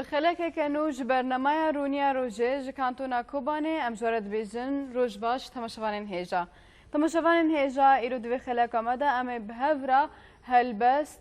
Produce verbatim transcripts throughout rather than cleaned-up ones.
Bi xelekeke nû ji bernameya Rûniya Rojê ji Kantona Kobanê em ji we re dibêjin roj baş temaşevanên hêja. Temaşevanên hêja, îro di vê xeleka me de em ê bi hev re helbest,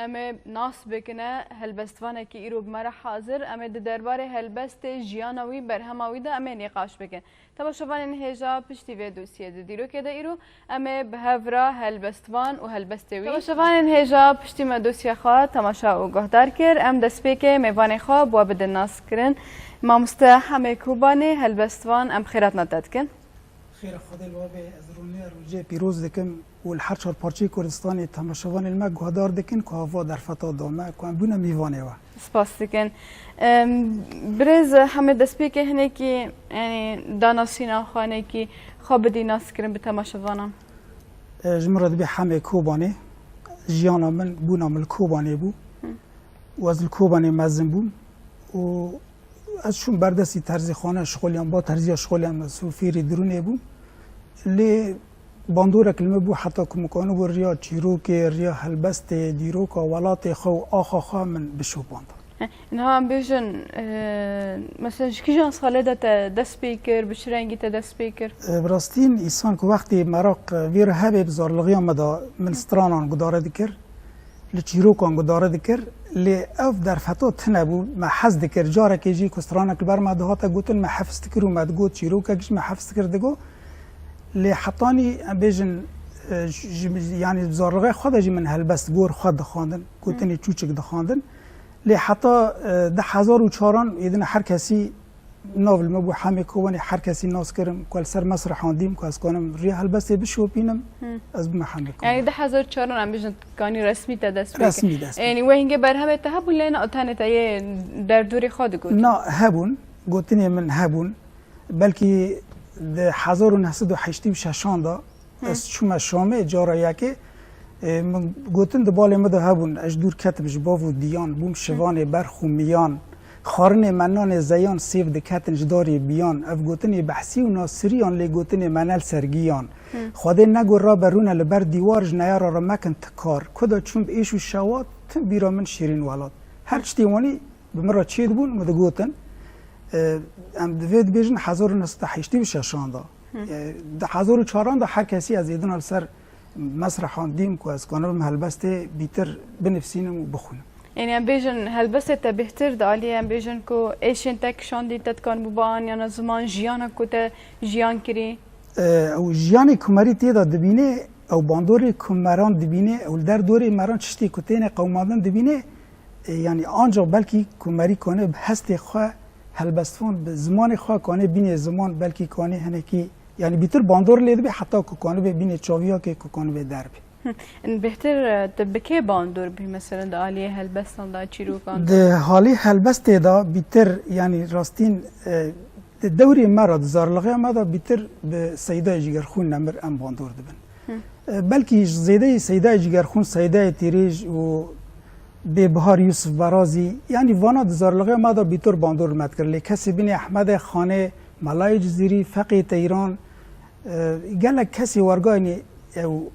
em ê nas bikine helbestvanekî îro bi me re hazir, em ê di derbarê helbestê, jiyana wî, berhema wî de em ê nîqaş bikin. Temaşevanên hêja piştî vê dosyê di dîrokê de îro em ê bi hev re helbestvan û helbestê wî. Temaşevanên hêja piştî me dosya xwe temaşa û guhdar kir, em destpêkê mêvanê xwe bi we bidin naskirin. Mamoste Hemê Kobanê, helbestvan, em xêratna te dikin. Xêra Xwedê li we be, ez Rûniya Rojê pîroz dikim û li her çar parçeyê Kurdistanê temaşevanên me guhdar dikin ku hava derfeta da me ku em bûne mêvanê we. Spas dikin. Em, birêz Hemê, destpêkê hinekî, yanî, danasîna xwe, hinekî xwe bidî naskirin bi temaşevanan. E, ji min re dibê Hemê Kobanê. Jiyana min, bûna min li Kobanê bû. Hı. Û ez li Kobanê mezin bûm. Û ez çûm berdestî terzîxane, şixuliyam, ba terziya şixuliyam, ez fêrî dirûnê bûm. Lê bandorek li min bû, heta ku min kanibû riya çîrokê, riya helbestê, dîroka welatê xwe û axa xwe min bişopand. He, niha em bêjin, e, mesela ji kîjan salê de te dest pê kir, bi çi rengî te dest pê kir? E, bi rastî, însan ku wextê meraq, e, vê re hebe, bi zarlixiya me de min stranan gudare dikir, li çîrokan gudare dikir, lê ev derfeta tune bû, me hez dikir. Carekê jî ku stranek li ber me dihate gotin, me hefz dikir û me digot, çîrokek jî me hefz dikir digot. Lê hetanî, em bêjin, e, ji, ji, yanî zarlixê xwe de jî min helbest gor xwe dixwandin, gotinê çûçik dixwandin. Lê heta, e, du hezar û çaran êdine her kesî nav li me bû, Hemê Kobanê, her kesî nas kirim ku li ser mesrehan dîm ku ez kanim riya helbestê bişopînim, ez bûme Hemê Kobanê. Yanî du hezar çaran em bêjin kanî resmî te dest pê kir. Resmî dest pê kir. Yanî wê hingê berhemê te hebû, lê ne, tenê te yê derdorê xwe digot. Na, hebûn, gotinê min hebûn. Belkî di hezar û neh sed û heştê û şeşan de ez çûme Şamê cara yekê, e, min gotin di balê min de hebûn, ez ji dûr ketim ji bav û diyan, bûm şivanê berx û miyan, xwarinê me nanê zeyan sêv diketin ji darê biyan, ev gotinê behsî û nasiriyan lê gotinê me ne li ser giyan. Xwedê negot rabe rûne li ber dîwar, ji neyara re mekin tikar, ku de çûm bi êş û şewat, tim bîra min şîrîn welat. Her tiştê wanî bi min re çêdibûn, min digotin. E, em divê dibêjin hezar û neh sed û heştê û şeşan de. E, di hezar û çaran de her kesî ez êdina li ser mesrehan dîm ku ez kanibim helbestê bîtir binivîsînim û bixwînim. Yanî em bêjin helbestê te bêhtir di aliyê, em bêjin ku êşên te kişandî te dikanibû bianî, yana ziman, jiyana ku te jiyan kirî? E, ew jiyanê ku merî tê de dibîne, ew bandorê ku meran dibîne, ew li der dorê meran tiştê ku têne qewimandin dibîne, e, yanî ancaq belkî ku merî kane bi hestê xwe helbestvan, bi zimanê xwe kane bîne ziman, belkî kane hinekî, yanî bîtir bandor lê dibe heta ku kanibe bîne çaviyakê, ku kanibe derbe. Hı. Bêhtir, e, tu bi kê bandor bî, mesela di aliyê helbestan de, çîrokan de? Di halê helbestê de bîtir, yanî rastîn, e, di dewrê me re, di zarlixiya me de bîtir bi Seydayê Cîgerxûn Nemir em bandor dibin. Hı. E, belkî ji zêdeyê Seydayê Cîgerxûn, Seydayê Tîrêj û Bêbihar Yûsif Berazî, yanî vana di zarlixiya me de bîtir bandor me dikir. Lê kesê bînê Ehmedê Xanê, Melayê Cizîrî, Feqê Teyran, e, gelek kesê wergayînê ew,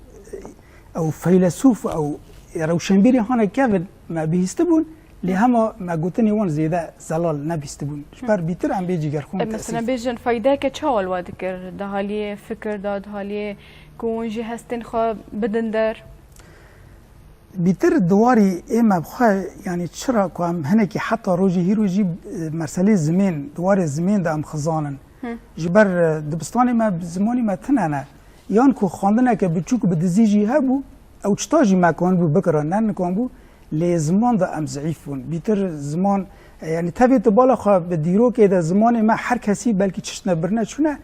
ew feylesûf, ew rewşenbîrê hane kevin me bihîstibûn, lê hema me gotinê wan zêde zelal nebîstibûn. Ji ber bîtir em bê Cîgerxûn E, mesela tesîr. Bêjin faydeyeke çawa li we dikir? Di haliyê fikir de, di haliyê ku hûn jî hestên xwe bidin der? Bîtir di warî ê me bi xwe, yanî çira ku em hinekî heta rojê hîro jî, e, merselê zimên, di warê zimên de em xizanin. Hı. Ji ber, e, dibistanê me bi zimanî me tune ne. Yan ku xwendineke biçûk bi dizî jî hebû, ew çita jî me kanibû bikira, ne nikanbû, lê ziman de em zeîf bûn. Bîtir ziman, e, yanî tevê tu bala xwe bi dîrokê de zimanê me her kesî belkî çiştine birine çûne,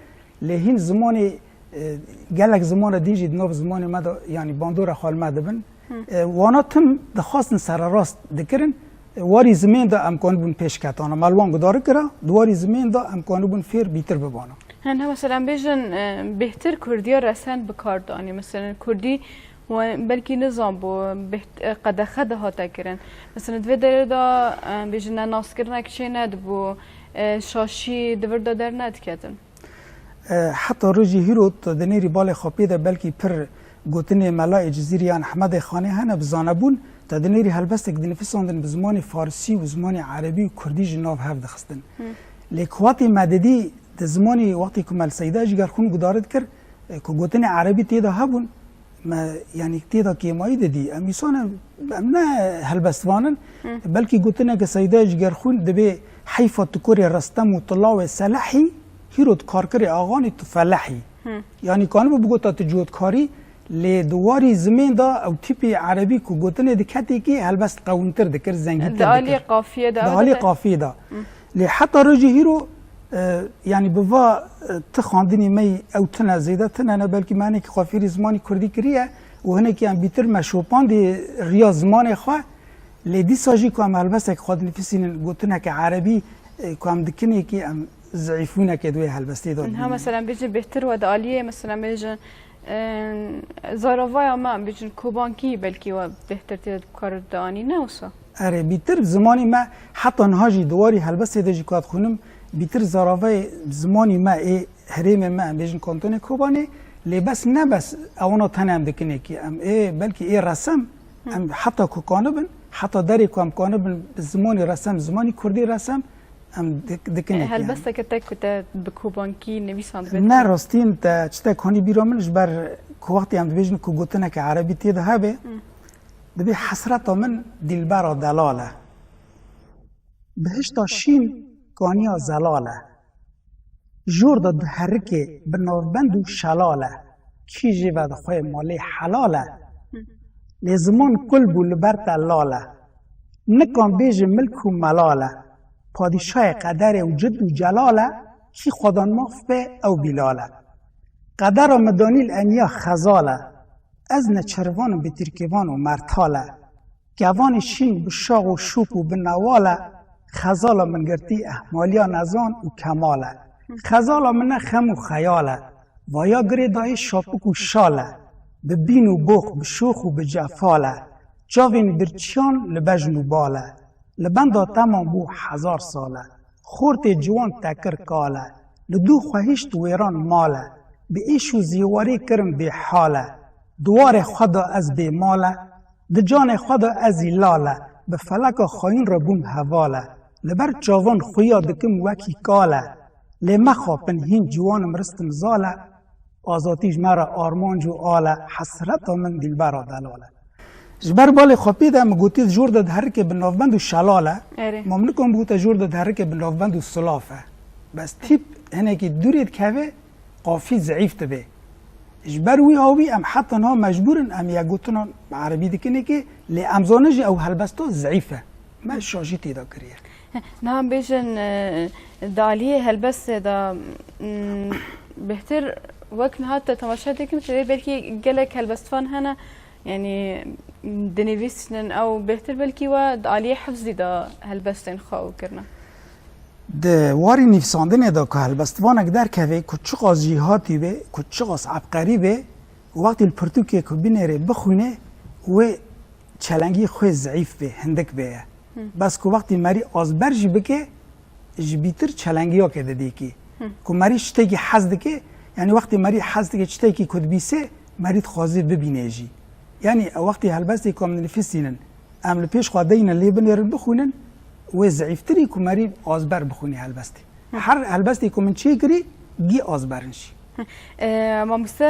lê hîn zimanê, e, gelek zimana din jî di nav zimanê me de, yanî bandora xwe li me dibin. Hı. E, wana tim dixwastin sererast dikirin, e, warî zimên de em kanibûn pêşketana. Me li wan gudarî kira, di warî zimên de em kanibûn fêr bîtir bibana. Hin, ha, mesela, em bêjin, e, bêhtir Kurdiya resen bi kar danî. Mesela, Kurdî we belkî nizanbû, bêht-, e, qedexe dihate kirin. Mesela, di vê derê de, e, bêjin, ne naskirinek çê nedibû, e, şaşî di vir de dernediketin. E, heta rojê hîro tu dinêrî balê xwe pê de belkî pir gotinê Melayê Cizîrî yan Ehmedê Xanê hene bi zanebûn, Dinêrî helbestek dinifisandin bi zimanê farisî û zimanê erebî û kurdî ji nav hev dixistin. Lê ku wextê me didî di zimanê wextê ku me li Seyda Jigerxûn guhdar dikir, e, ku gotinê erebî tê de hebûn, me, yanî tê de kêmayî didî. Em îsane, em ne helbestvan in. Belkî gotineke Seyda Jigerxûn dibê heyfa tu kurê Restem û tu lawê Selehî, hîro tu karkirê axanî tu Felehî. Yanî kanibû bigota tu cotkarî, lê di warî zimên de ew tîpî erebî ku gotinê di ketekî helbest qewimtir dikir, zengîntir dikir. Di aliyê qafiyê de. Di aliyê qafiyê de. Lê heta rojê hîro, e, yanî bi va, e, ti xandinî me yî ew tune, zêde tune ne, belkî me hinekî xwefîrî zimanî kurdî kiriye û hinekî em bîtir me şopandî riya zimanê xwe. Lê dîsa jî ku em helbestek xwe dinifisînin gotineke erebî, e, ku em dikinê kî em zeîfûneke di wê helbestê de dibînin. Ha, mesela, em bêjin bêhtir we di aliyê, mesela, em bêjin, e, zaravaya me, em bêjin kobankî belkî we bêhtir tê de bi kar de anî, ne wisa? Erê, bîtir zimanî me heta niha jî di warî helbestê de jî ku ez dixwînim, bîtir zaravayê zimanî me ê herêmê me, em bêjin Kantonê Kobanê, lê bes ne bes ewana tenê em dikinê kî, em ê belkî ê resem, em heta ku kanibin, heta derê ku em kanibin bi zimanî resem, zimanî kurdî resem, em dik-, dikinê kî, em. Helbesteke te ku te bi kobankî nivîsandibê Ne, rastîn te çitek hanî bîra min ji ber ku wextê em dibêjin ku gotineke erebî tê de hebe, dibê hesreta min dîlbera delal e. Bihişta şîn kaniya zelal e. Jor de diherikê bi navbend û şelal e. Kî jê vedixwe malê helal e. Lê ziman kul bû li ber te lal e. Nikan bêje milk û melal e. Padîşayê qederê û cid û celal e. Kî xwedan maf be ew Bîlal e. Qedera min danî li eniya xezal e. Ez neçervan im bi tîrkêvan û mertal e. Kevanê şîn bi şax û şûp û bi newal e. Xezala min girtî ehmaliya nezan û kemal e. Xezala min ne xem û xeyal e. Vaya girê dayê şapik û şal e. Bi bîn û box, bi şox û bi cefal e. Çavên birçiyan li bejn û bal e. Li benda te man bû hezar sal e. Xortê ciwan te kir kal e. Li dû xwe hişt wêran mal e. Bi êş û zêwarê kirin bêhal e. Di warê xwe de ez bêmal e. Di canê xwe de ez î lal e. Bi feleka xweyîn re bûm heval e. Li ber çavan xuya dikim wekî kal e. Lê mexapin hîn ciwan im, rist im, zal e. Azatî ji me re armanc û al e, hesreta min dîlbera delal e. Ji ber balê xwe pê de min gotî jor de diherike bi navbend û şelal e. Erê. Ma min nikom bigota jor de diherike bi navbend û silav e. Bes tîp hinekî dûrê dikeve, qafî zeîf dibe. Ji ber wî hawî em heta niha mecbûr in em yekgotinan bi erebî dikinê kê, lê em zanin jî ew helbesta zeîf e. Me şajî tê de kiriye. Niha em bêjin, e, di aliyê helbestê de, m, bêhtir wek niha te temaşe dikim, tu dê belkî gelek helbestvan hene, yanî, m, dinivîsînin ew bêhtir belkî we di aliyê hifzî de helbestên xwe ew kirine. Di warî nivîsandinê de ku helbestvanek derkeve, ku çiqas jîhatî be, ku çiqas ebqerî be, wextî li pirtûkê ku binêrê bixwîne, wê çelengî xwê zeîf bê, hindik bê ye. Bes ku wextî merî azber jî bike, ji bîtir çelengiyakê didîkî. Ku merî ji tiştekî hez dike, yanî wextê merî hez dike çitekî ku dibîse, merî dixwaze bibîne jî. Yanî ew wextê helbestê ku em dinifisînin, em li pêş xwe deynin lê binêrin bixwînin, wê zeîftirî ku merî azber bixwînî helbestê. Her helbestê ku min çêkirî, gî azber in jî. E, mamoste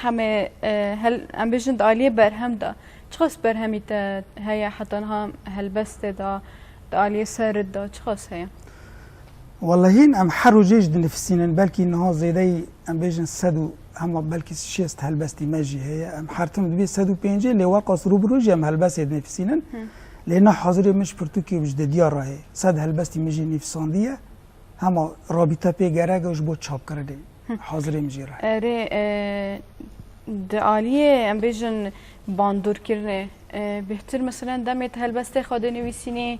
Hemê, e, hel-, em bêjin di aliyê berhem de, çiqas berhemî te heye heta niha helbestê de, di aliyê serit de, çiqas heye? Wellehîn em her rojê jî dinifisînin, belkî niha zêdeyî em bêjin sed û hema belkî şêst helbestî me jî heye. Em her tim dibê sed û pêncî, lê weqas rû bi rû jî em helbestê dinifisînin. Lê na hazirê min ji pirtûkê û ji dediyar re heye. Sed helbestî min jî nivîsandiye. Hema rabîte pê gerek e ji bo çapkirinê. Hazirê min jî re. Erê, e, di aliyê em bêjin bandorkirinê, e, bêhtir meselen demê tu helbestê xwe dinivîsînî,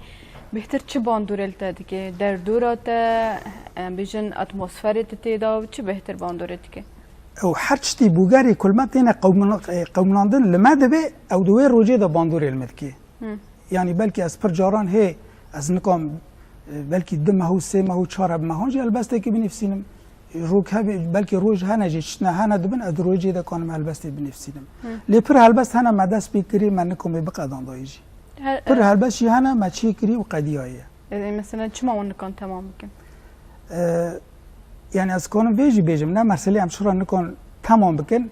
bêhtir çi bandorê li te dike? Derdora te, em bêjin atmosferê tu tê de, çi bêhtir bandorê dike? Ew her tiştî bûgerê ku li me têne qewmin-, e, qewminandin li me dibe, ew di wê rojê de bandorê li me dike. Yanî belkî ez pir caran hê, ez nikam, e, belkî du meh û sê meh û çar heb mehan jî helbestekî binivîsînim. Rok hebê, belkî roj hene jî, çitine hene dibin, ez di rojê de kanim helbestê binivîsînim. Lê pir helbest hene me dest pê kirî, me nikomê biqedandayî jî. He, Pir e, helbest jî hene me çê kirî û qediyaye. E, mesela çima wan nikan temam bikin? E, yani ez kanim vê jî bêjim, ne meselê em çira nikan temam bikin.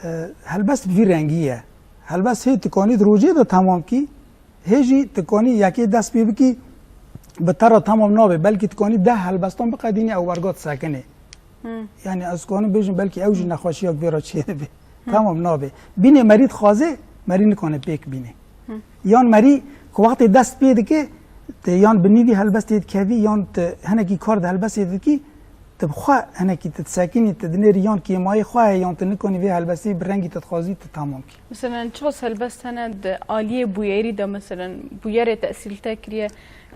E, helbest bi vî rengî ye. Helbest hê tu kanî di rojê de temam kî, hê jî tu kanî yekê dest pê bikî, bi te re temam nabe. Belkî tu kanî deh helbestan biqedînî ew werga disekinê. Hmm. Yani ez kanim bêjim belkî ew jî nexweşiya vê re çêdibe. Tamam nabe. Bînê merî dixwaze, merî nikane pêk bîne. Hı. Yan merî ku wextê dest pê dike, te yan bi nîvî helbestê dikevî, yan te hinekî kar di helbestê dikî, te bi xwe hinekî te disekinî, te dinêrî yan kêmayê xwe heye, yan te nikanî vê helbestê bi rengî te dixwazî te tamam kî. Mesela çiqas helbest hene di aliyê bûyerî de, mesela bûyerê tesîr li te kiriye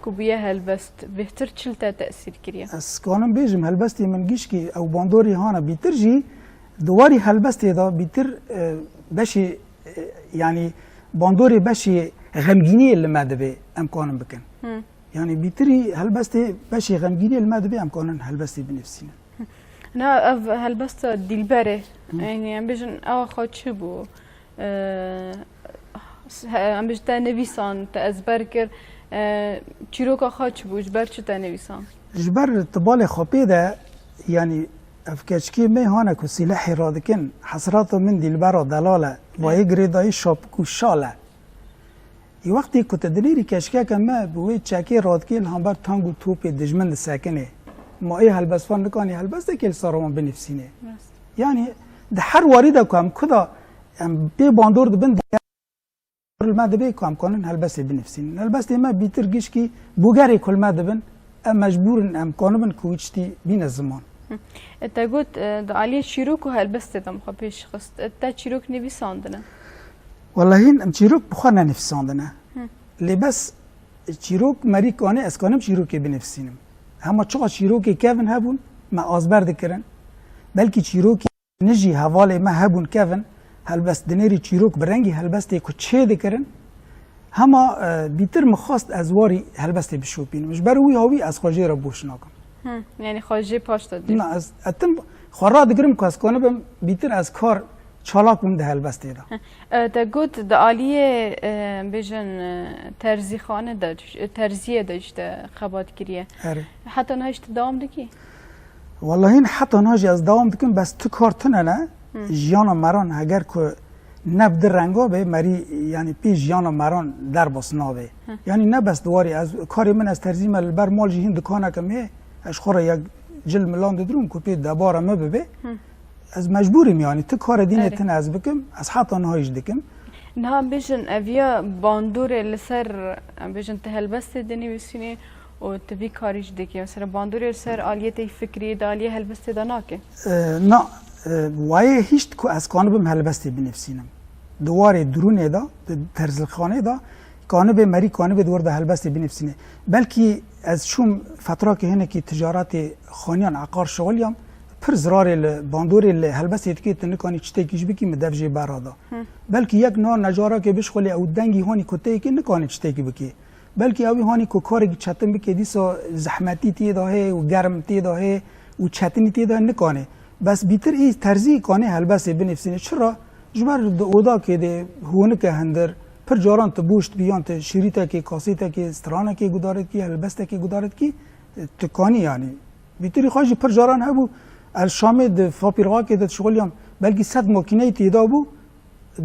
ku bûye helbest, bêhtir çi li te tesîr kiriye? Ez kanim bêjim helbestê min gişkî ew bandorî hana bîtir jî, di warî helbestê de bîtir, e, beşê, e, yanî bandorê beşê xemgîniyê li me dibe em kanin bikin. Hı. Yanî bîtirî helbestê beşê xemgîniyê li me dibe em kanin helbestê binivîsînin. Na ev helbesta Dîlberê, Hı. yanî em bêjin ewa xwe çi bû? E, s-, he, em bêjin te nivîsan, te ezber kir, e, çîroka xwe çi bû? Ji ber çi te nivîsan? Ji ber tibalê xwe pê de, yanî ev keçikê me hane ku sîlehê radikin, hesrata min dîlbera delal e, vayê girêdayî şapik û şal e. Ê wextê ku te dinêrî keçikeke me bi wê çekê radikê li hember tang û topê dijmin disekinê, ma ê helbestvan nikanî helbestekê li ser wan binivîsînê? Rast. Yanî di her warî de ku em kuda em pê bandor dibin, li me dibe ku em kanin helbestê binivîsînin. Helbestê me bîtir gişkî bûgerê ku li me dibin, em mecbûr in, em kanibin ku wî tiştî bîne ziman. Hı. E, te got, e, di aliyê çîrok û helbestê de min xwe pêş xist. E, te çîrok nivîsandine? Wellahî em çîrok bi xwe nenivîsandine. Hı. Lê bes çîrok merî kanê ez kanim çîrokê binivîsînim. Hema çiqa çîrokê kevin hebûn, me azber dikirin. Belkî çîrokê Nijî hevalê me hebûn kevin, helbest dinêrî çîrok bi rengî helbestê ku çê dikirin, hema, e, bîtir min xwest ez warî helbestê bişopînim. Ji ber wî hawî ez xwe jê re boş nakim. Hı, yanî xwe jê paş de dî. Na, ez etim xwe radigirim ku ez kanibim, bîtir ez kar çalak bim di helbestê de. Hı. E, te got di aliyê, e, bêjin, e, terzîxane de, e, terziyê de jî te xebat kiriye. Erê. Heta niha jî tu dewam dikî? Wellahî heta niha jî ez dewam dikim, bes tu kar tune ne. Hı. Jiyana meran heger ku ne bi di renga be, merî, yanî pê jiyana meran derbas nabe. Hı. Yanî ne bes di warî ez, karê min ez terzî me li ber mal jî hîn dikaneke me, ez xwe re yek cil milan didirim ku pê debara me bibe. Hı. Ez mecbûr im, yanî tu karê dînê Erê. tune ez bikim, ez heta niha jî dikim. Niha bêjin eviya bandorê li ser, em bêjin tu helbestê dinivîsînî û tu vî karî jî dikî. Mesela bandorê li ser aliyê te yî fikrî, di aliyê helbestê de nake? E, na, e, wayê hişt ku ez kanibim helbestê binivîsînim. Di warê dirûnê de, di terzilxanê de, kanibê merî, kanibê di wir de helbestê binivîsînê. Belkî ez çûm fetrakê hinekî ticaretê xaniyan, eqar şixuliyam, pir zirarê li bandorê li helbestê dikê, tu nikanî çitekî jî bikî, min dev jê berada. Hı. Belkî yek niha necarekê bişxulê ew dengî hanî koteyekê nikanî çitekî bikî. Belkî ewî hanî ku karekî çetin bikê, dîsa zehmetî tê de heye û germ tê de heye û çetinî tê de heye, nikanê. Bes bîtir î terzî kanê helbestê binivîsînê. Çira? Ji ber di odakê de honike hindir, pir caran tu boş dibî yan tu şirîtekê, kasêtekê, stranekê gudaret kî, helbestekê gudaret kî, tu kanî yanî. Bîtirî xwe jî pir caran hebû, el Şamê di fabrîkakê de dişixuliyam, belkî sed makîneyî têda bû,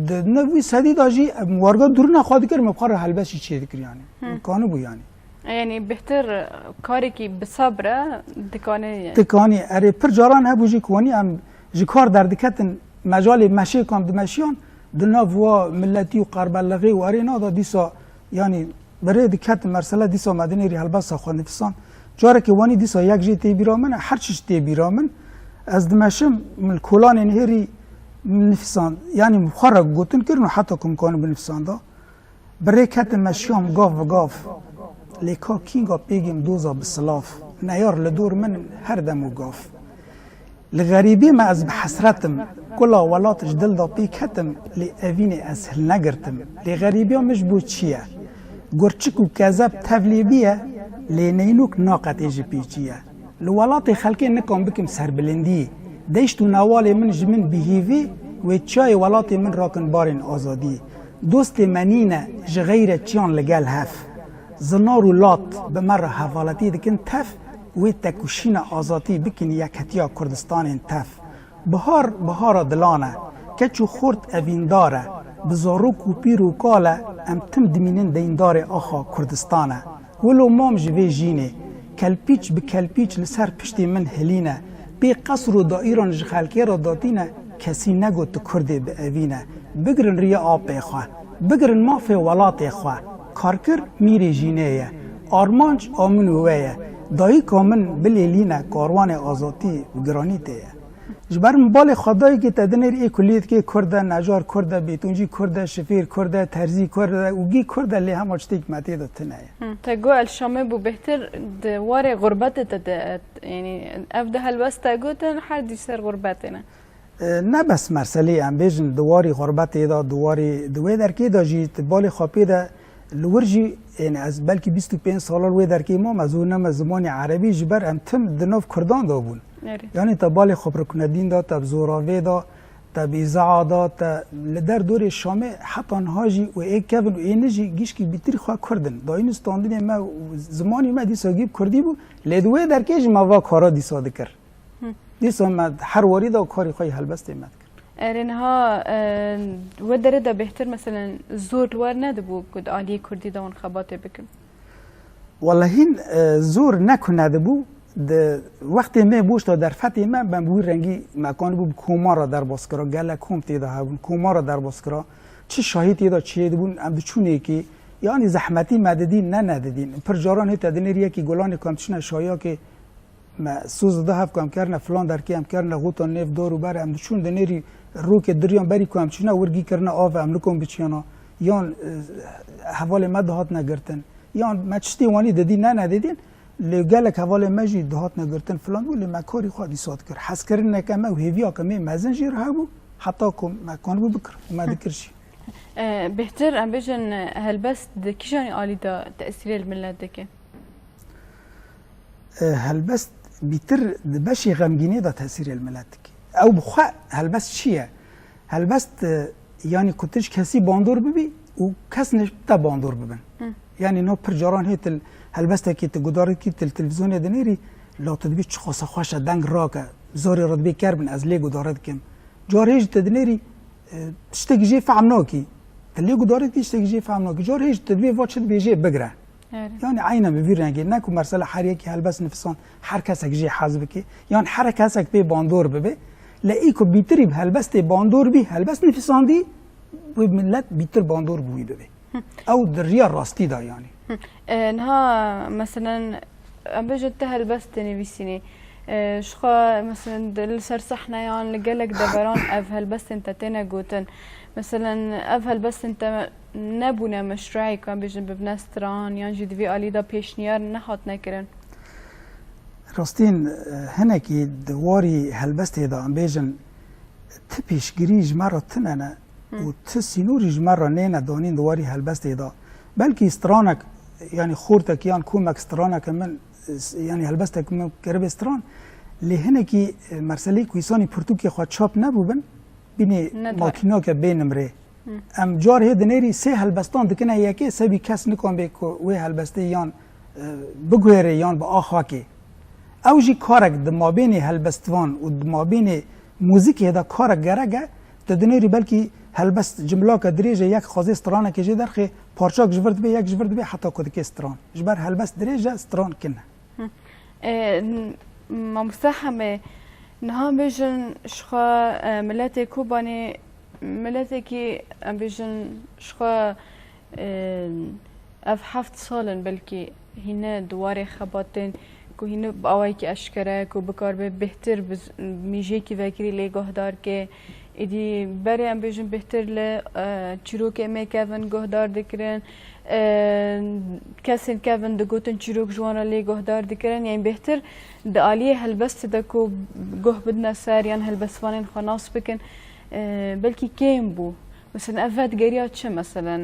di nivî sedî de jî em warga durûna xwe dikirin, em xwe re helbest jî çêdikir yanî. Hı. Kanibû yanî. Yanî bêhtir karekî bi sebr e, dikanî. Dikanî, erê pir caran hebû jî ku wanî em ji kar derdiketin, mecalê meşê ku em dimeşiyan, di nav wa miletî û qerbelixê û erê nada dîsa, yanî bi rê diketin, mesela dîsa me dinêrî helbesta xwe nivîsan. Carekê wanî dîsa yek jê tê bîra min e, her çişt tê bîra min. Ez dimeşim, min kolanên hêrî nivîsan, yanî min xwe re gotin kirin û heta ku min kanin binivîsanda. Bi rê ketim meşiyam gav bi gav. Lê ka kînga pêgêm doza bi silav. Neyar li dor min in her dem û gav. Li xerîbî me ez bi hesret im. Kula welat ji dil de pê ketim, lê evînê ez hilnegirtim. Lê xerîbiya min ji bo çi ye? Gurçik û kezeb tevlê bî ye, lê neynûk naqetê ji pê çi ye? Li welatê xelkê nikan bikim serbilindî. Deşt û newalê min ji min bihîvî, wê çiyayê welatê min rakin barên azadî. Dostê me nîne ji xeyre çiyan li gel hev. Zinar û lat bi me re hevaletî dikin tev, wê tekoşîna azatî bikin yekhetiya Kurdistanên tev. Bihar, bihara dilan e, keç û xort evîndar e, bi zarok û pîr û kal e, em tim dimînin deyndarê axa Kurdistan e. Wilo mam ji vê jînê, kelpîç bi kelpîç li ser piştê min hilîne, pê qesr û daîran ji xelkê re datîne, kesî negot tu Kurdê bi evîne. Bigirin riya apê xwe, bigirin mafê welatê xwe. Karkir mîrê jînê ye, armanc a min û we ye. Dayika min bilêlîne, karwanê azatî bi giranî tê ye. Ji ber min balê xwe dayikê te dinêr ê kuliyê dikê Kurd e, necar Kurd e, bêtoncî Kurd e, şifêr Kurd e, terzî Kurd e û gî Kurd e, lê hema tiştêk me tê de tune ye. Hı, te got El Şamê bû bêhtir di warê xurbetê te de, yanî ev di helbest te gotin her dî ser xurbetê ne. E, ne bes merselê em bêjin di warî xurbetê de, di warî, di wê derkê de jî, di balê xwe pê de Li wir jî, yani ez belkî bîst û pênc sala li wê derkê mam, ez hûneme zimanê erebî, ji ber em tim di nav kurdan de bûn. Erê. Yani te balê xwe bi ruknedîn de, te bi zoravê de, te bi îzaa de, te li der dorê Şamê heta niha jî û ê kevin û ê nijî gişkî bîtirî xwe kurd in. Dayîn û standinê me û zimanî me dîsa gî bi kurdî bû. Lê di wê derkê jî me va kara dîsa dikir. Hı. Dîsa me her warî de karî xwe yê helbestê me dikir. Erê niha, e, we derê de bêhtir meselen zor li wer nedibû ku di aliyê kurdî de hûn xebatê bikin? Wele hîn, e, zor ne ku nedibû, di wextê me boş de derfetê me, me bi wî rengî me kanibû bi komara derbas kira, gelek kom tê de hebûn, komara derbas kira, çi şahî tê de çêdibûn, em diçûn êkê, yanî zehmetî me didîn, ne nedidîn. Pir caran hê te dinêrî yekî gulanê ku em diçine şahiyakê, Me soz dida hev ku em kerine filan derkê, em kerine xota nêv dor û ber, em diçûn dinêrî rokê diriyan berî ku em çûne wir gî kirine av, em nikon biçiyana. Yan, e, hevalê me dihatine girtin. Yan me tiştê wanî didî ne nedidîn. Lê gelek hevalê me jî dihatine girtin filan bû, lê me karî xwe dîsa dikir. Hezkirineke me û hêviyake me mezin jê re hebû, heta ku me kanibû bikir û me dikir jî. E, bêhtir em bêjin, e, helbest di kîjanî alî de tesîrê li milet dike? E, helbest bîtir di beşê xemgînê de tesîrê li milet dike. Ew bi xwe helbest çi ye? Helbest, e, yanî ku tu ji kesî bandor bibî û kes ne te bandor bibin. Hı. Yanî no pir caran hê tu helbestekî tu gudarî dikî, tu li televîzyonê dinêrî, la tu dibî çiqasa xweş e, deng rak e, zorê re dibê ker bin, ez lê gudare dikim. Car hê jî tu dinêrî, e, tiştekî jê fehm nakî. Tu lê gudarî dikî, tiştekî jê fehm nakî. Car hê jî tu dibê va çi dibê jê bigire. Evet. Yani aynen bi vî rengê. Ne ku mesela her yekî helbest nifisand, her kesek jê hez bike. Yan her kesek pê bandor bibe. Lê î ku bîtirî bi helbestê bandor bî, helbest nifisandî, wê millet bîtir bandor bi wî bibe. Ew di riya rastî de yani. Hı. E, niha, meselen, em bêjin te helbest dinivîsînî. E, ji xwe, meselen, di, li ser sehneyan, li gelek deveran ev helbestên te têne gotin. Meselen, ev helbestên te nebûne meşrueyê, ku em bêjin bibine stran, yan jî di vî alî de pêşniyar nehatine kirin? Rastîn, e, hinekî di warî helbestê de, em bêjin, ti pêşgirî ji me re tune ne. Hı. Û ti sînorî ji me re nêne danîn di warî helbestê de. Belkî stranek, yanî xortek yan komek straneke min, s-, yanî helbestek min kiribe stran, lê hinekî, e, merselê ku îsanî pirtûkê xwe çap nebûbin, bînê Ne dibare. makînake bê nimrê. Hı. Em car hê dinêrî sê helbestan dikine yekê, sebî kes nikan bê ku wê helbestê yan, e, biguherê yan bi ax hake. Ew jî karek di mabênê helbestvan û di mabênê muzîkê de karek gerek e. Tu dinêrî belkî helbest cimlake dirêj e, yek xwazê stranekê jê derxê, parçak ji vir dibe, yek ji vir dibe, heta ku dike stran. Ji ber helbest dirêj e, stran kin e. Hı. E, n-, Mamoste Hemê, niha bêjin ji xwe, e, miletê Kobanê, miletekî, em bêjin ji xwe, e, ev heft sal in belkî hîne di warê xebatên ku hîne bi awayekî eşkere ku bikaribe bêhtir bi z-, mîjekî vekirî lê guhdar ke. Êdî berê em bêjin bêhtir li, e, çîrokê me kevin guhdar dikirin. E, kesên kevin digotin çîrok ji wan re lê guhdar dikirin. Yanî bêhtir di aliyê helbestê de ku guh bidine ser yan helbestvanên xwe nas bikin, e, belkî kêm bû. Mesela ev vedigeriya çi? Mesela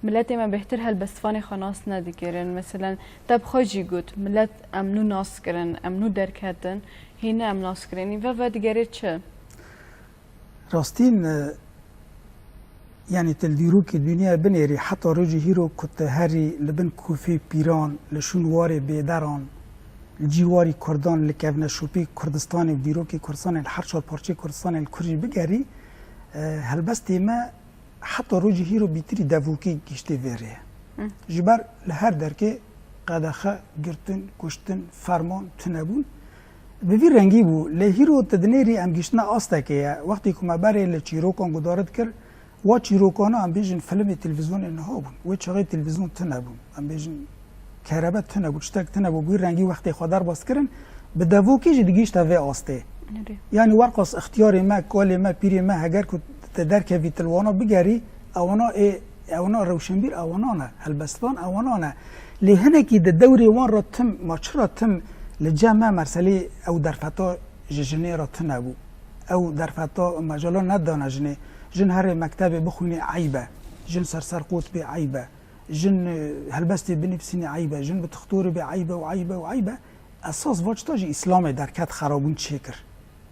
miletê me bêhtir helbestvanê xwe nas nedikirin. Mesela te bi xwe jî got, milet em nû nas kirin, em nû derketin, hîne em nas kirin. Ve vedigerê çi? Rastîn, e, Yanî tu li dîrokê dinyayê binêrî heta rojê hîro ku tu herî li bin kûfê pîran, li şûn warê bêderan, li cî warî kurdan, li kevneşopî Kurdistanê û dîrokê Kurdistanê li her çar parçeyê Kurdistanê li kur jî bigerî, e, helbestê me heta rojê hîro bîtirî devokî gihiştê vê rê ye. Hı. Ji ber li her derkê qedexe, girtin, kuştin, ferman, tunebûn bi vî rengî bû. Lê hîro tu dinêrî em gihiştine astekê ye. Wextê ku me berê li çîrokan guhdar dikir, wa çîrokana em bêjin filmê televîzyonê niha bûn. Wê çaxê televîzyon tune bûn. Em bêjin kerebe tune bû, tiştek tune bû. Bi wî rengî wextê xwe derbas kirin, bi devokî jî digihîşte vê astê. Erê. Yanî werqas ixtiyarê me, kalê me, pîrê me heger ku te derkevî tu li wana bigerî, ewana ê, ewana rewşenbîr ewana ne, helbestvan ewana ne. Lê hinekî di dewrê wan re tim, ma çira tim li cem me merselê ew derfeta ji jinê re tune bû. Ew derfeta mecala nedana jinê. Jin herê mektebê bixwînê eyb e. Jin ser ser qot bê eyb e. Jin, e, helbestê binivîsînê eyb e. Jin bi tixtorê bê eyb e û eyb e û eyb e. Esas va çita jî Îslamê derket xerabûn çêkir.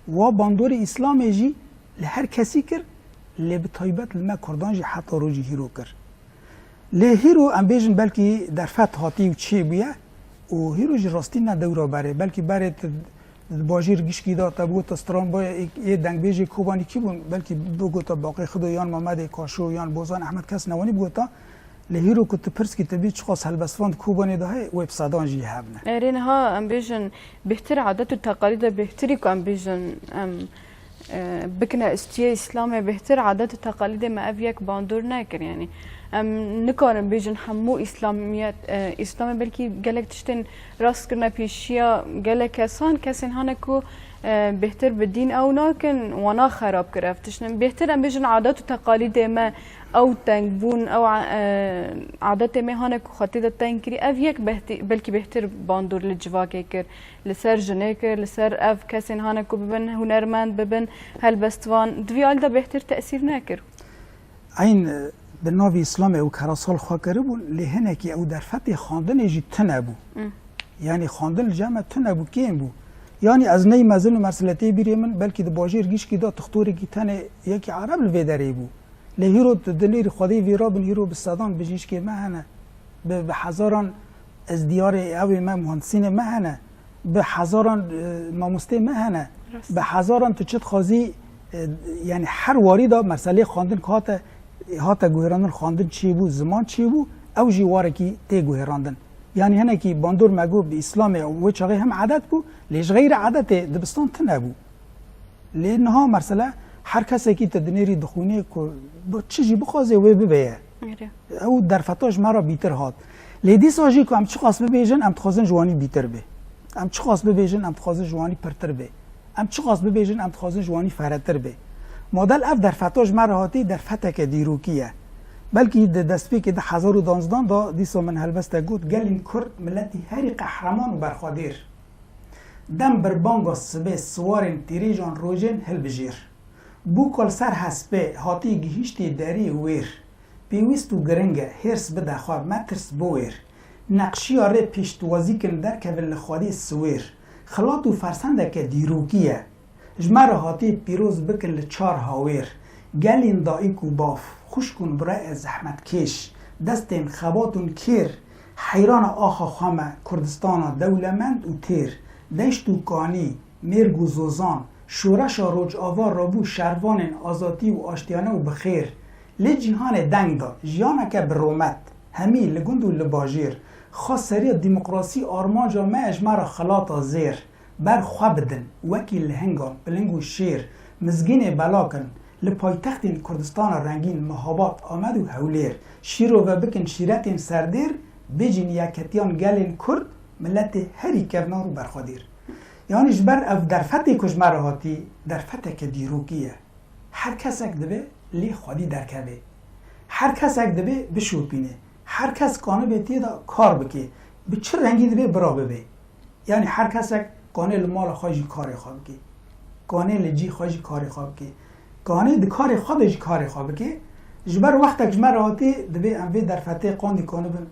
Wa bandorê Îslamê jî li her kesî kir, lê bi taybet li me Kurdan jî heta rojî hîro kir. Lê hîro em bêjin belkî derfet hatî û çêbûye û hîro jî rastî ne dewra berê. Belkî berê tu di bajêr gişkî de te bigota stranbaya ê, ê dengbêjê Kobanî kî bûn? Belkî bigota Baqê Xido yan Mamedê Kaşo yan Bozan Ehmed kes newanî bigota. Lê hîro ku tu pirs kî te bî çiqas helbestvan di Kobanê de heye, wê bi sedan jî hebne. Erê niha em bêjin bêhtir adet û teqalîda bêhtirî ku em bêjin em e, bikine istiyê Îslamê bêhtir adet û teqalîdê me ev yek bandor nekir. Yanî em nikarin bêjin hemû Îslamiyet, e, Îslamê belkî gelek tiştên rast kirine pêşiya gelek kesan, kesên hane ku, e, bêhtir bi dîn ew nakin, wana xerab kir ev tiştin. Bêhtir em bêjin adet û teqalîdê me ew teng bûn, ew, e, adetê me hane ku xwe tê de teng kirî, ev yek behtî-, belkî bêhtir bandor li civakê kir. Li ser jinê kir, li ser ev kesên hane ku bibin hunermend, bibin helbestvan, di vî alî de bêhtir tesîr nekir. Eyn, e, bi navê Îslamê ew kerasal xwe kiribûn, lê hinekî ew derfetê xwendinê jî tune bû. Hı. Yanî xwendin li cem me tune bû, kêm bû. Yanî ez ney mezin û mersiletê bîrê min, belkî di bajêr gişkî de tixtorekî tenê yekî ereb li vê derê bû. Lê hîro tu dinêrî Xwedê vîra bin, hîro bi sedan bijîşkê me hene. Bi, bi hezaran ez diyarê ew ê me, muhandisînê me hene. Bi hezaran, e, mamostê me hene. Rast. Bi hezaran tu çi dixwazî, e, yanî her warî de meselê xwendin ku hate, hate guhêrandin, xwendin çêbû, ziman çêbû, ew jî warekî tê guhêrandin. Yanî hinekî bandor me got bi Îslamê wê çaxê hem edet bû, lê ji xeyrê edetê dibistan tune bû. Lê niha mesela her kesekî te dinêrî dixwînê ku bi çi jî bixwaze wê bibe ye. Erê. Ew derfeta ji me re bîtir hat. Lê dîsa jî ku em çiqas bibêjin, em dixwazin ji wanî bîtir bê. Em çiqas bibêjin, em dixwazin ji wanî pirtir bê. Em çiqas bibêjin, em dixwazin ji wanî feretir bê. Model ev derfeta ji me re hatî derfeteke dîrokî ye. Belkî di destpêkê di hezar û danzdan de dîsa min helbestek got, gelên Kurd miletî herî qehreman û berxwedêr. Dem bir banga sibê siwarên tîrêjan rojên hilbijêr. Bûka li ser hespê hatî gihîştî derî wêr. Pêwîst û giring e, hêrs bide xwe, metirs biwêr. Neqşiya rê piştwazî kin, derkevin li Xwedê siwêr. Xilat û fersendeke dîrokî ye. Ji me re hatî pîroz bikin li çar hawêr. Gelên dayik û bav, xwişk û birayê zehmetkêş, destên xebat û kêr, heyrana axa xwe me Kurdistana dewlemend û têr, deşt û kanî, mêrg û zozan, şoreşa Rojava rabû şervanên azadî û aştiyane û bi xêr. Lê cîhanê deng da, jiyaneke bi rûmet, hemî li gund û li bajêr, xweseriya demokrasî armanca me ye, ji me re xelata zêr. Ber xwe bidin, wekî lihingan, piling û şêr, mizgînê bela kin, li paytextên Kurdistana rengîn, Mihabat, Amed û Hewlêr, şîrove bikin şîretên serdêr, bêjin yeketiyan gelên Kurd, miletê herî kevnar û berxwedêr. Yanî ji ber ev derfetê ku ji me re hatî, derfeteke dîrokî ye. Her kesek divê lê xwedî derkeve. Her kesek divê bişopîne. Her kes kanibê tê de kar bike. Bi çi rengî divê bira bibe. Yanî her kesek kanê li mala xwe jî karê xwe bike. Kanê li cî xwe jî karê xwe bike. Kanê di karê xwe de jî karê xwe bike. Ji ber wextek ji me re hatî, divê em vê derfetê qandî kanibin.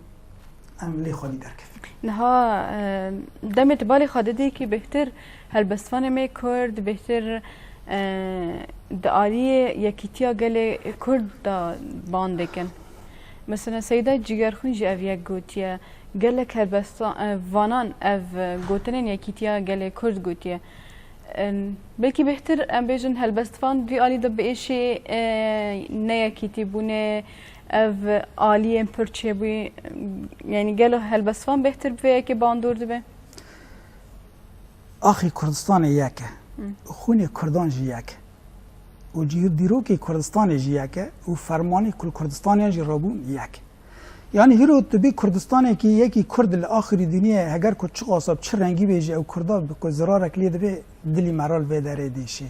Em lê xwedî derkevin. Niha, e, demê tu balê xwe didî kî bêhtir helbestvanê me Kurd, bêhtir, E, di aliyê yekîtiya gelê Kurd de ban dikin. Mesela Seyda Cigerxwîn jî ev yek gotiye. Gelek helbestan, e, vanan ev, e, gotinên yekîtiya gelê Kurd gotiye. E, belkî bêhtir em bêjin helbestvan vî alî de bi êşê, e, neyekîtî bûne, ev aliyên pir çêbûyî, yanî gelo helbestvan bêhtir bi vê yekê bandor dibe? Axê Kurdistanê yek e. Hı. Xûnê Kurdan jî yek e. Û cî-, dîrokê Kurdistanê jî yek e. Û fermanê ku li Kurdistaniyan jî rabûn yek e. Yanî hîro tu bî Kurdistanekî yekî Kurd li axirî dinyê, heger ku çiqasa bi çi rengî bê jî ew Kurda bi ku zirarek lê dibe, dilî me re li vê derê dêşê.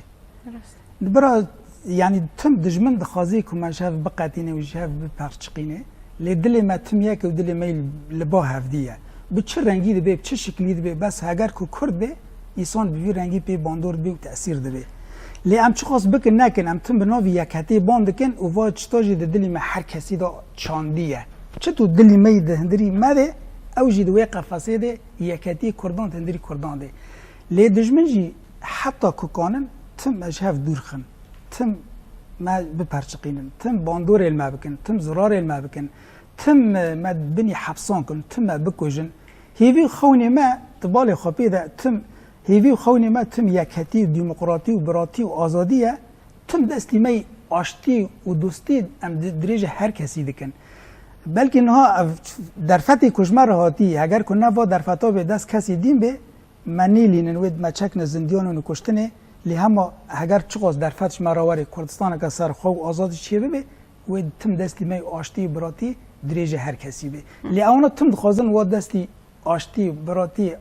Rast. Bira, yanî tim dijmin dixwazê ku me ji hev biqetîne û ji hev biperçiqîne. Lê dilê me tim yek e û dilê me li ba hevdî ye. Bi çi rengî dibe, bi çi şiklî dibe, bes heger ku Kurd be, îsan bi vî rengî pê bandor dibe û tesîr dibe. Lê em çiqas bikin nekin, em tim bi navî yekhetiyê ban dikin û va çita jî di dilî me her kesî de çandî ye. Çi tu dilî me yî di hundirî me de, ew jî di wê qefesê de yekhetiyê Kurdan di hundirî Kurdan de. Lê dijmin jî heta ku kanin tim me ji hev dûr xin, tim me biperçiqînin, tim bandorê li me bikin, tim zirarê li me bikin, tim me binî hepsan kin, tim me bikujin. Hêvî û xewnê me di balê xwe pê de tim, hêvî û xewnê me tim yekhetî û demokratî û biratî û azadî ye. Tim destî me yî aştî û dostî em di-, dirêjê her kesî dikin. Belkî niha ev derfetê ku ji me re hatî, heger ku ne va derfeta bê dest kesî dîn bê, me nêlînin, wê me çekne zindiyan û kuştinê, lê hema heger çiqas derfet ji me re were, Kurdistaneke serxwe û azad çê bibe, wê tim destî me yî aştî û biratî dirêjê her kesî bê. Lê ewna tim dixwazin wa destî aştî, biratî,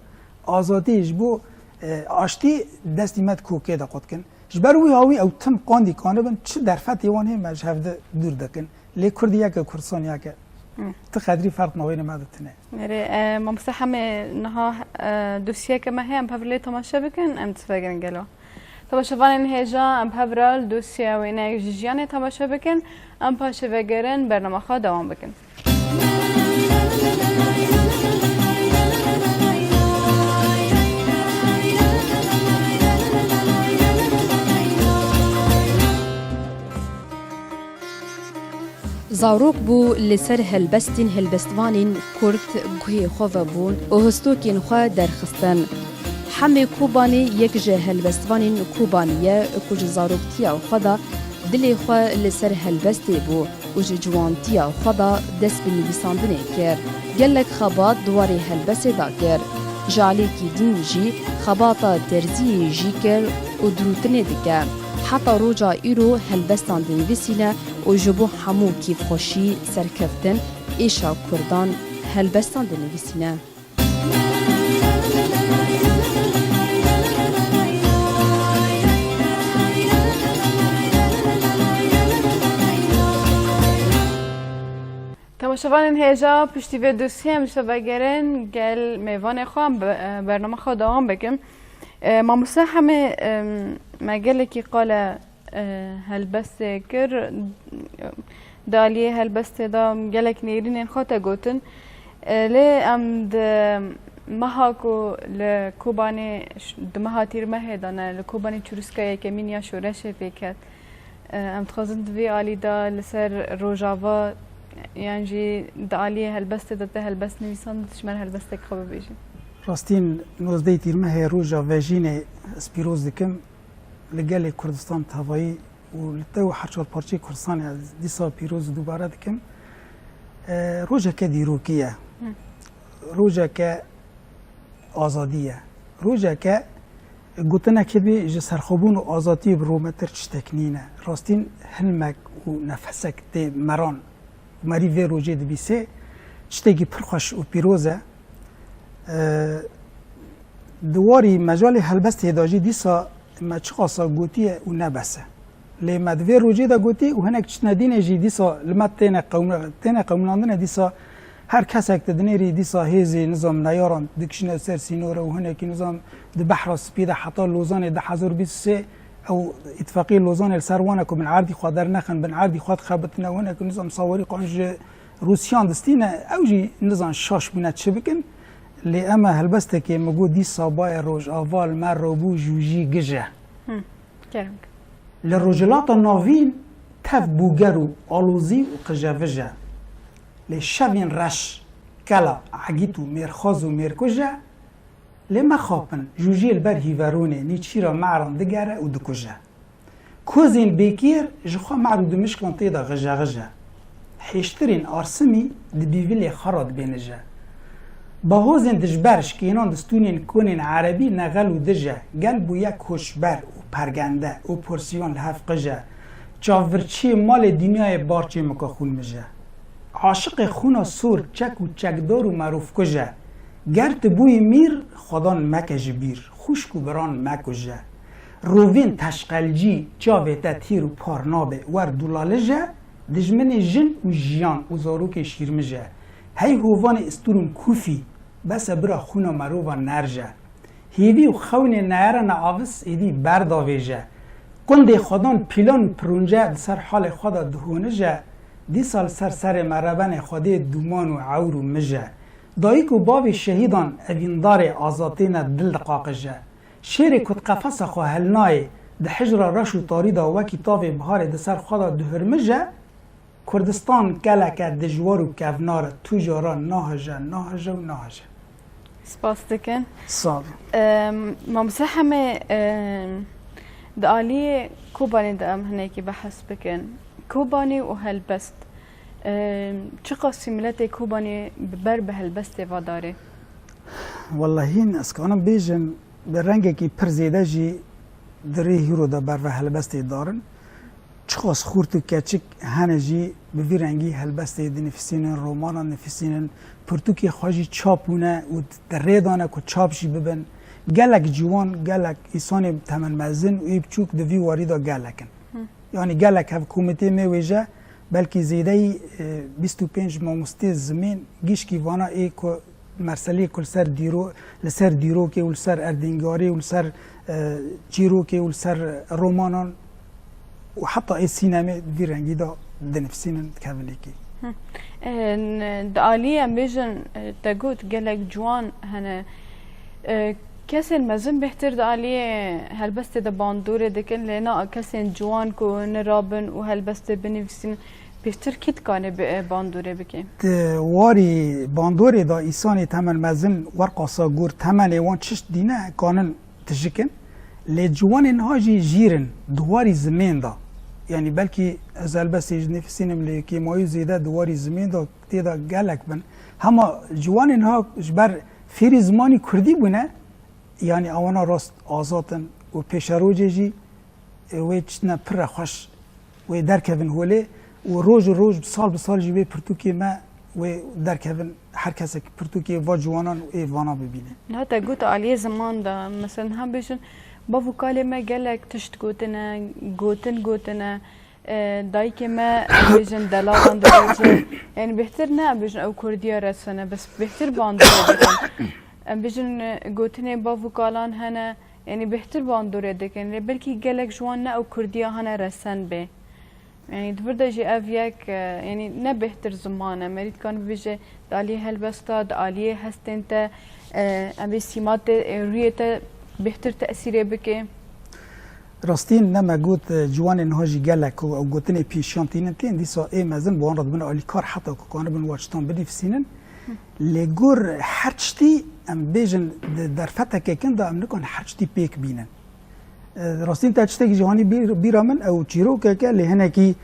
azadî ji bo, e, aştî destî me di kokê de qut kin. Ji ber wî hawî ew tim qandî kanibin, çi derfetê wan hê me ji hev de dûr dikin. Lê Kurdî yek e, Kurdistan yek e. Hı. Ti qedrî ferq navênê me de tine. Erê, e, mamoste Hemê, niha, e, dosyeke me heye, em bi hev re lê temaşe bikin, em dest pê vegerin gelo. Temaşevanên hêja, em bi hev re li dosyeya wêneyek ji jiyanê temaşe bikin, em paşê vegerin bernama xwe dewam bikin. Zarok bû li ser helbestên helbestvanên Kurd guhê xwe vebûn û histokên xwe derxistin. Hemê Kobanê yek ji helbestvanên Kobanê ye ku ji zaroktiya xwe de dilê xwe li ser helbestê bû û ji ciwantiya xwe de dest bi nivîsandinê kir. Gelek xebat di warê helbestê de kir. Ji aliyekî din jî xebata terziyê jî kir û dirûtinê dike. Heta roja îro helbestan dinivîsîne û ji bo hemû kêfxweşî, serkeftin, êşa Kurdan helbestan dinivîsîne. Temaşevanên hêja, piştî vê dosyê em ji te vegerin gel mêvanê xwe, em bi, e, bernama xwe dewam bikin. E, mamoste Hemê, e, me gelekî qale, e, helbestê kir. Di aliyê helbestê de gelek nêrînên xwe te gotin. E, lê em di meha ku li Kobanê ş-, di meha Tîrmehê de ne, li Kobanê çirûska yekemîn ya şoreşê pê ket. E, em dixwazin di vê alî de li ser Rojava yan jî di aliyê helbestê de te helbest nivîsand, ji me re helbestek xwe bibêjî. Rastîn nozdehê Tîrmehê roja vejînê ez pîroz dikim. Li gelê Kurdistan tevayî û li te û her çar parçeyê Kurdistanê ez dîsa pîroz dubare dikim. E, rojeke dîrokî ye. Hı. Rojeke azadî ye. Rojeke gotinek hebe ji serxwebûn û azadiyê bi rûmetir tiştek nîne. Rastîn hilmek û nefesek tê meran. Merî vê rojê dibîsê, tiştekî pir xweş û pîroz e. E, di warî mecalê helbestê de jî dîsa me çiqasa gotiye û ne bes e. Lê me di vê rojê de gotî û hinek tiştine dînê jî dîsa li me têne qewm-, têne qewimandine dîsa her kesek di dinêrî dîsa hêzê nizam neyaran dikişine ser sînor û hinekî nizam di Behra Spî de heta Lozanê du hezar bîst û sê ew îtifaqiyê Lozanê li ser wan e ku bin erdî xwe dernexin, bin erdî xwe dixebitine û hinekî nizam sawerî qan ji Rûsiyan distîne, ew jî nizan şaş bûne çi bikin. Lê em e helbestekê min got dîsa bayê Rojava li me rabû jû jî gije. Hı. Li Rojhilata Navîn tev bûger û alozî û qijevij e. Lê şevên reş, kela, egît û mêrxwaz û mêrkuj e. Lê mexapin, jûjê li ber hîveronê nêçîra me'ran digere û dikuje. Kozên bêkêr ji xwe me'r û dimişkan tê de xijexij e. Hêştirên arsimî di bîvilê xwe re dibênije. Bahozên dijber ji kênan di stûnên konên erebî nexel û dij e. Gel bûye koçber û pergende, oporsiyon li hev qij e. Çavvirçiyê malê dinyayê barçê mika xûn mij e. Aşiqê xûna sor, çek û çekdar û merofkuj e. Ger tu bûyî mîr, xwedan meke ji bîr, xwişk û biran mekuje. Rovên teşqelcî, çavê te tîr û par nabe, wer dulalije, dijminê jin û jiyan û zarokê şîrmije. Hey hovanê isturûn kûfî, bes e bira xûna merovan nerje. Hêvî û xewnê neyerene avis, êdî berdavêje. Qundê xwedan pîlan û pirûnce di ser halê xwe de dihonije, dîsa li ser serê me rebenê Xwedê dûman û ewr û mij e. Dayik û bavê şehîdan evîndarê azadiyê ne dil diqaqije. Şêrê ku di qefesa xwe hilnayê, di hicra reş û tarî de wekî tavê biharê di ser xwe de dihurmije, Kurdistan geleke dijwar û kevnar e, tu cara nahije, nahije û nahije. Spas dikin. Sağ olun. Em, Mamoste Hemê, em, di aliyê Kobanê de em hinekî behs bikin. Kobanê û helbest. Em, çiqas miletê Kobanê bi ber bi helbestê ve darê? Wellahîn ez kanim bêjim, bi rengekî pir zêde jî di rê hîro de ber ve helbestê darin. Çiqas xurt û keçik hene jî bi vî rengî helbestê dinivîsînin, romanan nivîsînin, pirtûkê xwe jî çap bûne û di rê de ne ku çap jî bibin. Gelek ciwan, gelek îsanê temenmezin û ê biçûk di vî warî de gelek in. Hı. Yanî gelek hevkomitê me wêje, belkî zêdeyî, e, bîst û pênc mamostê zimên gişkî vana ê ku merseliyê ku li ser dîro-, li ser dîrokê û li ser erdîngarê û li ser, e, çîrokê û li ser romanan û heta ê sînemê di vî rengî de dinivîsînin, dikevin êkê. Hı. E, n-, di aliyê em bêjin, e, te got gelek ciwan hene. E, kesên mezin bêhtir di aliyê helbestê de bandorê dikin, lê na kesên ciwan ku nirabin û helbestê binivîsînin, Pêştir kî dikane bi, e, bandorê bike? Di warî bandorê de îsanê temen mezin werqasa gor temenê wan çişt dîne kanin tijikin. Lê ciwanê niha jî jîr in di warî zimên de. Yanî belkî ez helbestê ji nifisînim lê kêmayî zêde di warî zimên de tê de gelek bin. Hema ciwanê niha ji ber fêrî zimanî kurdî bûne, yanî ewana rast azad in û pêşerojê jî wê çitine pir re xweş wê derkevin holê û roj û roj, sal bi sal jî wê pirtûkê me wê derkevin, her kesek pirtûkê va ciwanan û ê vana bibîne. Niha te got aliyê ziman de, mesela niha bêjin, bav û kalê me gelek tişt gotine, gotin gotine, e, dayikê me, em bêjin, delalan dibêje. Yanî bêhtir ne em bêjin ew kurdiya resene, bes bêhtir bandorê dikin. Em bêjin, e, gotinê bav û kalan hene, Yanî bêhtir bandorê dikin. Lê belkî gelek ji wan ne ew kurdiya hene resen bê. Yanî di vir de jî ev yek, e, yanî ne bêhtir ziman e. Merî dikane bibêje di aliyê helbesta, di aliyê hestên te, e, em bê sîma te, e, rûyê te bêhtir tesîrê bike. Rastîn ne me got, e, ciwanên niha jî gelek ku ew gotinê pêşiyan tînin tên, dîsa ê mezin bi wan re dibin alîkar heta ku kanibin wa çitan binivîsînin. Lê gor her tiştî, em bêjin, di derfeteke kin de em nikan her tiştî pêk bînin. E, rastîn te tiştekî jî hanî bîr-, bîra min ew çîrokeke, lê hinekî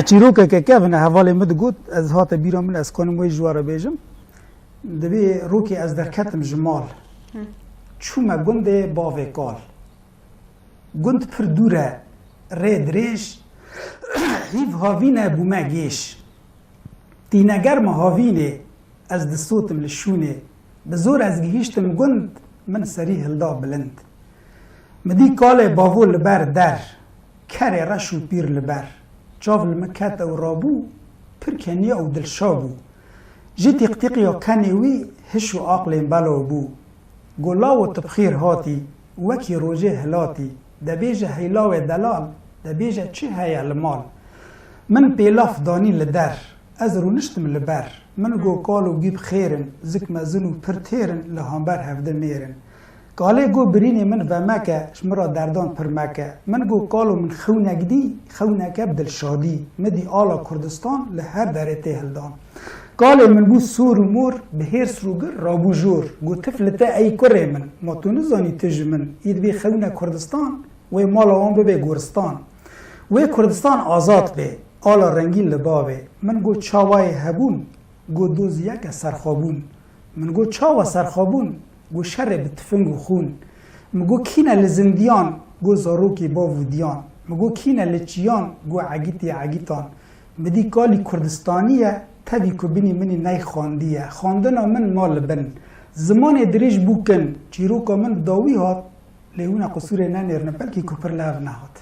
çîrokeke kevin e, hevalê min digot, ez hate bîra min, ez kanim wê ji we re bêjim. Dibê rokê ez derketim ji mal. Hı. Çûme gundê bavê kal. Gund pir dûr e, rê dirêj, hîv havîne bûme gêj. Tînegerma havînê, ez disotim li şûnê. Bi zor ez gihîştim gund, min serî hilda bilind. Mi dî kalê bavo li ber der, kerê reş û pîr li ber. Çav li min ket ew rabû, pir keniya û dilşa bû. Ji tîqtîqiya kenê wî hiş û aqlên belaw bû. Go lawo tu bi xêr hatî, wekî rojê hilatî, debêje hey lawê delal, debêje çi heye li mal? Min pêlaf danî li der, ez rûniştim li ber. Min go kal û gî bi xêr in, zik mezin û pir têr in, li hamber hevdi mêr in. Kalê got birînê min vemeke, ji min re derdan pir meke. Min got kalo min xewnek dî, xewneke bi dilşadî. Min dî ala Kurdistan li her derê tê hildan. Kalê min bû sor û mor, bi hêrs rûgir rabû jor. Got tif li te ey kurê min, ma tu nizanî tu ji min. Îd bê xewne Kurdistan, wê mala wan bibe goristan. Wê Kurdistan azad be, ala rengîn li bavê. Min got çawayê hebûn, got doziyeke serxwebûn. Min got çawa serxwebûn? Got şerê bi tifing û xûn. Min got kîne li zindiyan? Got zarokê bav û diyan. Min got kîne li çiyan? Got egîtê egîtan. Min dî kalî Kurdistanî ye, tevî ku binî min î ney xwandiye. Xwandina min ma li bin. Zimanê dirêj bû kin, çîroka min dawî hat, lê wina qisûrê nenêrine, belkî ku pir li hev nehat.